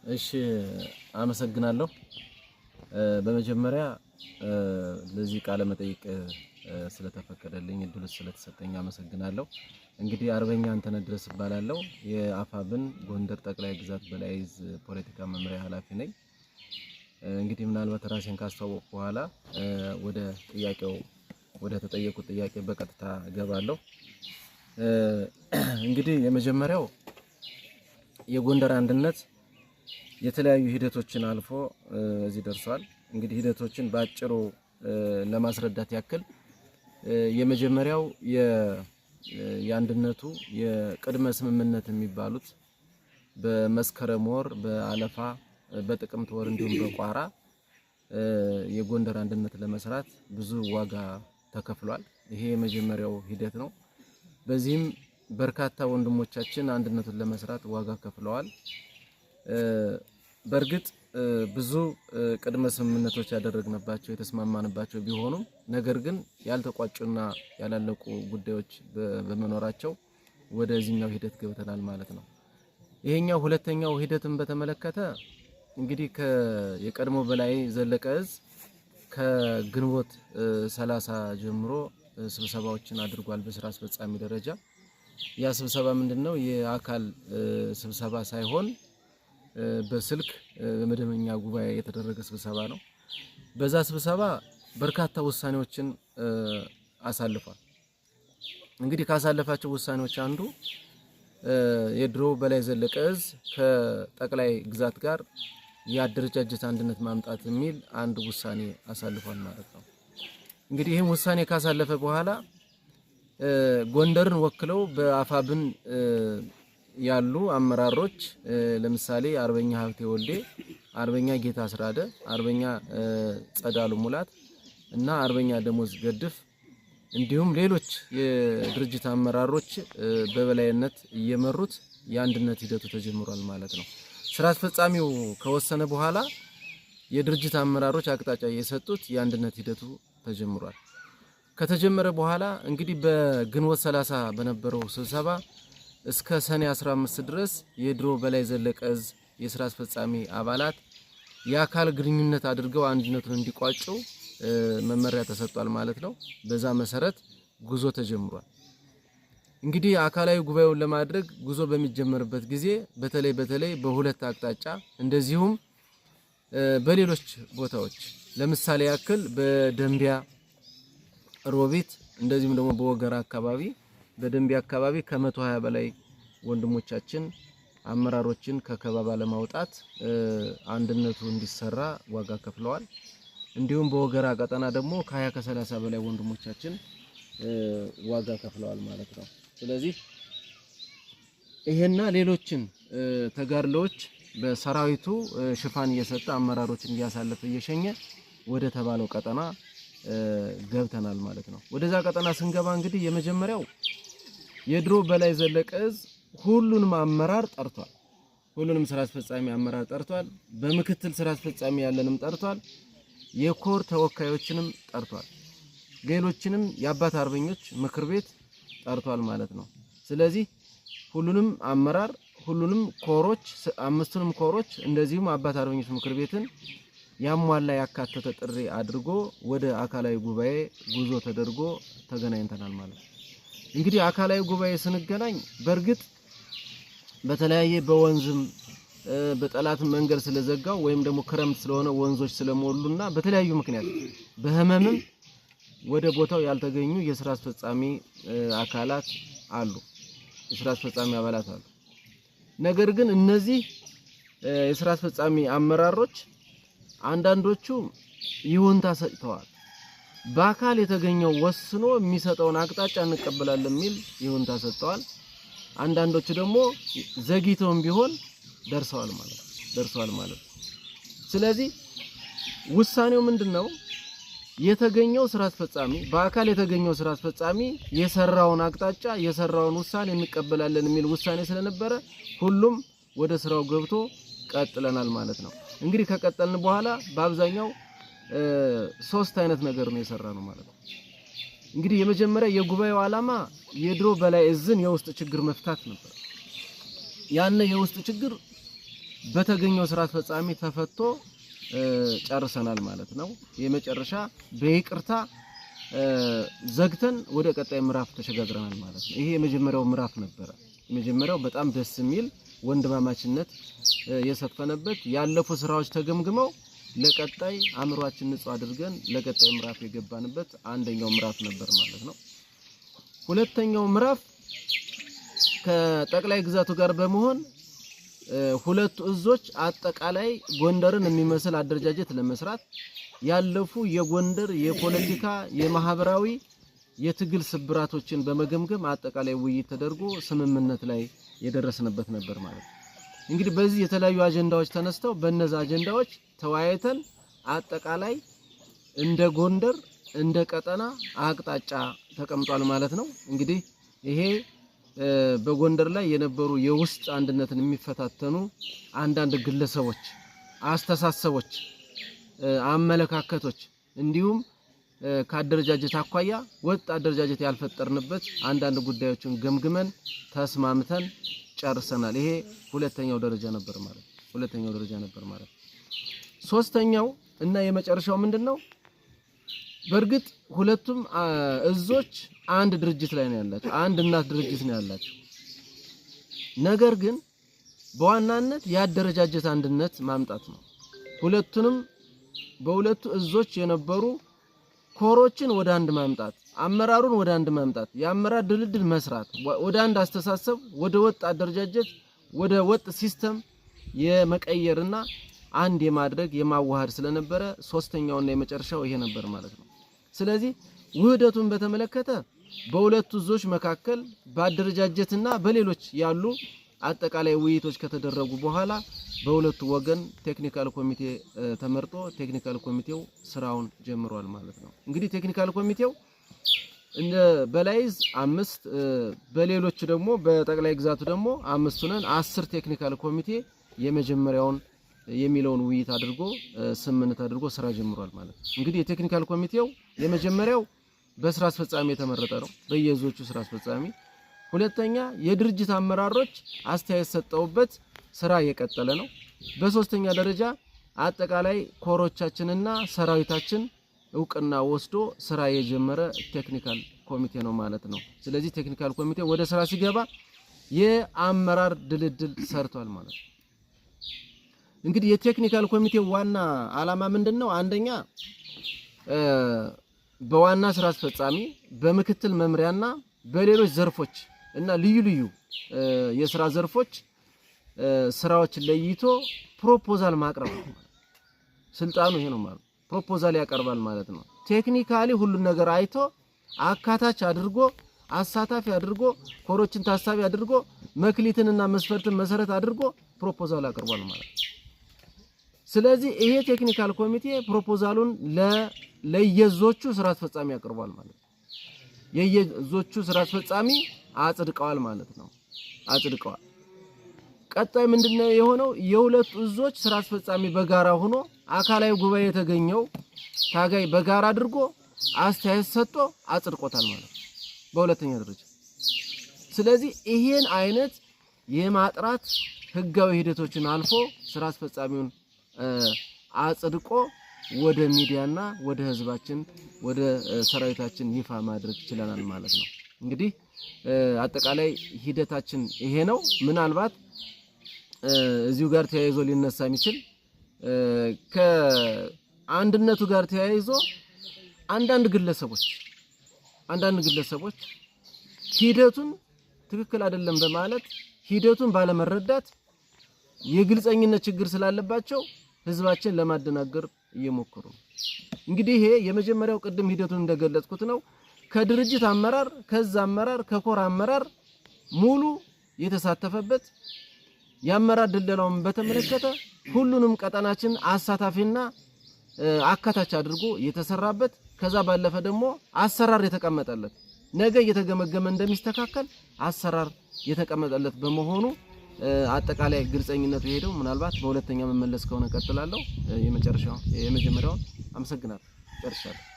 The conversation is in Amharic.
እሺ፣ አመሰግናለሁ። በመጀመሪያ ለዚህ ቃለ መጠይቅ ስለተፈቀደልኝ፣ እድሉ ስለተሰጠኝ አመሰግናለሁ። እንግዲህ አርበኛ አንተነህ ድረስ እባላለሁ። የአፋብን ጎንደር ጠቅላይ ግዛት በላይ ዕዝ ፖለቲካ መምሪያ ኃላፊ ነኝ። እንግዲህ ምናልባት ራሴን ካስተዋወቅኩ በኋላ ወደ ጥያቄው፣ ወደ ተጠየቁት ጥያቄ በቀጥታ እገባለሁ። እንግዲህ የመጀመሪያው የጎንደር አንድነት የተለያዩ ሂደቶችን አልፎ እዚህ ደርሷል። እንግዲህ ሂደቶችን በአጭሩ ለማስረዳት ያክል የመጀመሪያው የአንድነቱ የቅድመ ስምምነት የሚባሉት በመስከረም ወር፣ በአለፋ፣ በጥቅምት ወር እንዲሁም በቋራ የጎንደር አንድነት ለመስራት ብዙ ዋጋ ተከፍሏል። ይሄ የመጀመሪያው ሂደት ነው። በዚህም በርካታ ወንድሞቻችን አንድነቱን ለመስራት ዋጋ ከፍለዋል። በእርግጥ ብዙ ቅድመ ስምምነቶች ያደረግንባቸው፣ የተስማማንባቸው ቢሆኑም ነገር ግን ያልተቋጩና ያላለቁ ጉዳዮች በመኖራቸው ወደዚህኛው ሂደት ገብተናል ማለት ነው። ይሄኛው ሁለተኛው ሂደትን በተመለከተ እንግዲህ የቀድሞ በላይ ዘለቀ እዝ ከግንቦት 30 ጀምሮ ስብሰባዎችን አድርጓል በስራ አስፈጻሚ ደረጃ። ያ ስብሰባ ምንድነው? የአካል ስብሰባ ሳይሆን በስልክ በመደበኛ ጉባኤ የተደረገ ስብሰባ ነው። በዛ ስብሰባ በርካታ ውሳኔዎችን አሳልፏል። እንግዲህ ካሳለፋቸው ውሳኔዎች አንዱ የድሮ በላይ ዘለቀ እዝ ከጠቅላይ ግዛት ጋር የአደረጃጀት አንድነት ማምጣት የሚል አንድ ውሳኔ አሳልፏል ማለት ነው። እንግዲህ ይህም ውሳኔ ካሳለፈ በኋላ ጎንደርን ወክለው በአፋብን ያሉ አመራሮች፣ ለምሳሌ አርበኛ ሀብቴ ወልዴ፣ አርበኛ ጌታ አስራደ፣ አርበኛ ጸዳሉ ሙላት እና አርበኛ ደሞዝ ገድፍ እንዲሁም ሌሎች የድርጅት አመራሮች በበላይነት እየመሩት የአንድነት ሂደቱ ተጀምሯል ማለት ነው። ስራ አስፈጻሚው ከወሰነ በኋላ የድርጅት አመራሮች አቅጣጫ የሰጡት የአንድነት ሂደቱ ተጀምሯል። ከተጀመረ በኋላ እንግዲህ በግንቦት 30 በነበረው ስብሰባ እስከ ሰኔ 15 ድረስ የድሮ በላይ ዘለቀ እዝ የስራ አስፈጻሚ አባላት የአካል ግንኙነት አድርገው አንድነቱን እንዲቋጩ መመሪያ ተሰጥቷል ማለት ነው። በዛ መሰረት ጉዞ ተጀምሯል። እንግዲህ አካላዊ ጉባኤውን ለማድረግ ጉዞ በሚጀመርበት ጊዜ በተለይ በተለይ በሁለት አቅጣጫ እንደዚሁም በሌሎች ቦታዎች፣ ለምሳሌ ያክል በደንቢያ ሮቢት፣ እንደዚሁም ደግሞ በወገራ አካባቢ፣ በደንቢያ አካባቢ ከ120 በላይ ወንድሞቻችን አመራሮችን ከከባባ ለማውጣት አንድነቱ እንዲሰራ ዋጋ ከፍለዋል። እንዲሁም በወገራ ቀጠና ደግሞ ከ20 ከ30 በላይ ወንድሞቻችን ዋጋ ከፍለዋል ማለት ነው። ስለዚህ ይሄና ሌሎችን ተጋድሎዎች በሰራዊቱ ሽፋን እየሰጠ፣ አመራሮችን እያሳለፈ፣ እየሸኘ ወደ ተባለው ቀጠና ገብተናል ማለት ነው። ወደዛ ቀጠና ስንገባ እንግዲህ የመጀመሪያው የድሮ በላይ ዘለቀ እዝ ሁሉንም አመራር ጠርቷል። ሁሉንም ስራ አስፈጻሚ አመራር ጠርቷል። በምክትል ስራ አስፈጻሚ ያለንም ጠርቷል። የኮር ተወካዮችንም ጠርቷል። ሌሎችንም የአባት አርበኞች ምክር ቤት ጠርቷል ማለት ነው። ስለዚህ ሁሉንም አመራር፣ ሁሉንም ኮሮች፣ አምስቱንም ኮሮች እንደዚሁም አባት አርበኞች ምክር ቤትን ያሟላ፣ ያካተተ ጥሪ አድርጎ ወደ አካላዊ ጉባኤ ጉዞ ተደርጎ ተገናኝተናል ማለት ነው። እንግዲህ አካላዊ ጉባኤ ስንገናኝ በእርግጥ በተለያየ በወንዝም በጠላት መንገድ ስለዘጋው ወይም ደግሞ ክረምት ስለሆነ ወንዞች ስለሞሉና በተለያዩ ምክንያት በህመምም ወደ ቦታው ያልተገኙ የስራ አስፈጻሚ አካላት አሉ፣ የስራ አስፈጻሚ አባላት አሉ። ነገር ግን እነዚህ የስራ አስፈጻሚ አመራሮች አንዳንዶቹ ይሁንታ ሰጥተዋል። በአካል የተገኘው ወስኖ የሚሰጠውን አቅጣጫ እንቀበላለን የሚል ይሁንታ ሰጥተዋል። አንዳንዶቹ ደግሞ ዘግይተውም ቢሆን ደርሰዋል ማለት ነው። ስለዚህ ውሳኔው ምንድነው? የተገኘው ስራ አስፈጻሚ፣ በአካል የተገኘው ስራ አስፈጻሚ የሰራውን አቅጣጫ፣ የሰራውን ውሳኔ እንቀበላለን የሚል ውሳኔ ስለነበረ ሁሉም ወደ ስራው ገብቶ ቀጥለናል ማለት ነው። እንግዲህ ከቀጠልን በኋላ በአብዛኛው ሶስት አይነት ነገር ነው የሰራነው ማለት ነው። እንግዲህ የመጀመሪያ የጉባኤው ዓላማ የድሮ በላይ እዝን የውስጥ ችግር መፍታት ነበር። ያን የውስጥ ችግር በተገኘው ስራ አስፈጻሚ ተፈቶ ጨርሰናል ማለት ነው። የመጨረሻ በይቅርታ ዘግተን ወደ ቀጣይ ምዕራፍ ተሸጋግረናል ማለት ነው። ይሄ የመጀመሪያው ምዕራፍ ነበረ። የመጀመሪያው በጣም ደስ የሚል ወንድማማችነት የሰፈነበት፣ ያለፉ ስራዎች ተገምግመው ለቀጣይ አእምሯችን ንጹህ አድርገን ለቀጣይ ምዕራፍ የገባንበት አንደኛው ምዕራፍ ነበር ማለት ነው። ሁለተኛው ምዕራፍ ከጠቅላይ ግዛቱ ጋር በመሆን ሁለቱ እዞች አጠቃላይ ጎንደርን የሚመስል አደረጃጀት ለመስራት ያለፉ የጎንደር የፖለቲካ፣ የማህበራዊ፣ የትግል ስብራቶችን በመገምገም አጠቃላይ ውይይት ተደርጎ ስምምነት ላይ የደረስንበት ነበር ማለት ነው። እንግዲህ በዚህ የተለያዩ አጀንዳዎች ተነስተው በእነዛ አጀንዳዎች ተወያይተን አጠቃላይ እንደ ጎንደር እንደ ቀጠና አቅጣጫ ተቀምጧል ማለት ነው። እንግዲህ ይሄ በጎንደር ላይ የነበሩ የውስጥ አንድነትን የሚፈታተኑ አንዳንድ ግለሰቦች፣ አስተሳሰቦች፣ አመለካከቶች እንዲሁም ከአደረጃጀት አኳያ ወጥ አደረጃጀት ያልፈጠርንበት አንዳንድ ጉዳዮችን ገምግመን ተስማምተን ጨርሰናል። ይሄ ሁለተኛው ደረጃ ነበር ማለት ነው። ሁለተኛው ደረጃ ነበር ማለት ነው። ሶስተኛው እና የመጨረሻው ምንድነው? በእርግጥ ሁለቱም እዞች አንድ ድርጅት ላይ ነው ያላቸው፣ አንድ እናት ድርጅት ነው ያላቸው። ነገር ግን በዋናነት የአደረጃጀት አንድነት ማምጣት ነው። ሁለቱንም በሁለቱ እዞች የነበሩ ኮሮችን ወደ አንድ ማምጣት፣ አመራሩን ወደ አንድ ማምጣት፣ የአመራር ድልድል መስራት፣ ወደ አንድ አስተሳሰብ፣ ወደ ወጥ አደረጃጀት፣ ወደ ወጥ system የመቀየርና አንድ የማድረግ የማዋሃድ ስለነበረ ሶስተኛውና የመጨረሻው ይሄ ነበር ማለት ነው። ስለዚህ ውህደቱን በተመለከተ በሁለቱ እዞች መካከል በአደረጃጀትና በሌሎች ያሉ አጠቃላይ ውይይቶች ከተደረጉ በኋላ በሁለቱ ወገን technical ኮሚቴ ተመርጦ technical ኮሚቴው ስራውን ጀምሯል ማለት ነው። እንግዲህ technical ኮሚቴው እንደ በላይ እዝ 5፣ በሌሎች ደግሞ በጠቅላይ ግዛቱ ደግሞ 5 ሆነን 10 technical ኮሚቴ የመጀመሪያውን የሚለውን ውይይት አድርጎ ስምምነት አድርጎ ስራ ጀምሯል ማለት ነው። እንግዲህ የ technical ኮሚቴው የመጀመሪያው በስራ አስፈጻሚ የተመረጠ ነው፣ በየእዞቹ ስራ አስፈጻሚ። ሁለተኛ የድርጅት አመራሮች አስተያየት ሰጠውበት ስራ የቀጠለ ነው። በሶስተኛ ደረጃ አጠቃላይ ኮሮቻችንና ሰራዊታችን እውቅና ወስዶ ስራ የጀመረ technical ኮሚቴ ነው ማለት ነው። ስለዚህ technical ኮሚቴ ወደ ስራ ሲገባ የአመራር ድልድል ሰርቷል ማለት ነው። እንግዲህ የ technical ኮሚቴው ዋና አላማ ምንድነው? አንደኛ በዋና ስራ አስፈጻሚ፣ በምክትል መምሪያና በሌሎች ዘርፎች እና ልዩ ልዩ የስራ ዘርፎች ስራዎችን ለይቶ proposal ማቅረብ ነው። ስልጣኑ ይሄ ነው ማለት proposal ያቀርባል ማለት ነው። Technically ሁሉን ነገር አይቶ አካታች አድርጎ አሳታፊ አድርጎ ኮሮችን ታሳቢ አድርጎ መክሊትንና መስፈርትን መሰረት አድርጎ proposal አቅርቧል ማለት ነው። ስለዚህ ይሄ technical ኮሚቴ proposal ኡን ለየእዞቹ ስራ አስፈጻሚ አቅርቧል ማለት ነው። የየእዞቹ ስራ አስፈጻሚ አጽድቀዋል ማለት ነው። አጽድቀዋል። ቀጣይ ምንድነው የሆነው? የሁለቱ እዞች ስራ አስፈጻሚ በጋራ ሆኖ አካላዊ ጉባኤ የተገኘው ታጋይ በጋራ አድርጎ አስተያየት ሰጥቶ አጽድቆታል ማለት ነው፣ በሁለተኛ ደረጃ። ስለዚህ ይሄን አይነት የማጥራት ህጋዊ ሂደቶችን አልፎ ስራ አስፈጻሚውን አጽድቆ ወደ ሚዲያና ወደ ህዝባችን ወደ ሰራዊታችን ይፋ ማድረግ ችለናል ማለት ነው። እንግዲህ አጠቃላይ ሂደታችን ይሄ ነው። ምናልባት እዚሁ ጋር ተያይዞ ሊነሳ የሚችል ከአንድነቱ ጋር ተያይዞ አንዳንድ ግለሰቦች ሂደቱን ትክክል አይደለም በማለት ሂደቱን ባለመረዳት የግልፀኝነት ችግር ስላለባቸው ህዝባችን ለማደናገር እየሞከሩ ነው። እንግዲህ ይሄ የመጀመሪያው ቅድም ሂደቱን እንደገለጽኩት ነው። ከድርጅት አመራር፣ ከዛ አመራር፣ ከኮር አመራር ሙሉ የተሳተፈበት፣ የአመራር ድልደላውን በተመለከተ ሁሉንም ቀጠናችን አሳታፊና አካታች አድርጎ የተሰራበት፣ ከዛ ባለፈ ደግሞ አሰራር የተቀመጠለት፣ ነገ እየተገመገመ እንደሚስተካከል አሰራር የተቀመጠለት በመሆኑ አጠቃላይ ግልጸኝነቱ የሄደው ምናልባት በሁለተኛ መመለስ ከሆነ ቀጥላለሁ። የመጨረሻው የመጀመሪያውን አመሰግናለሁ። ጨርሻለሁ።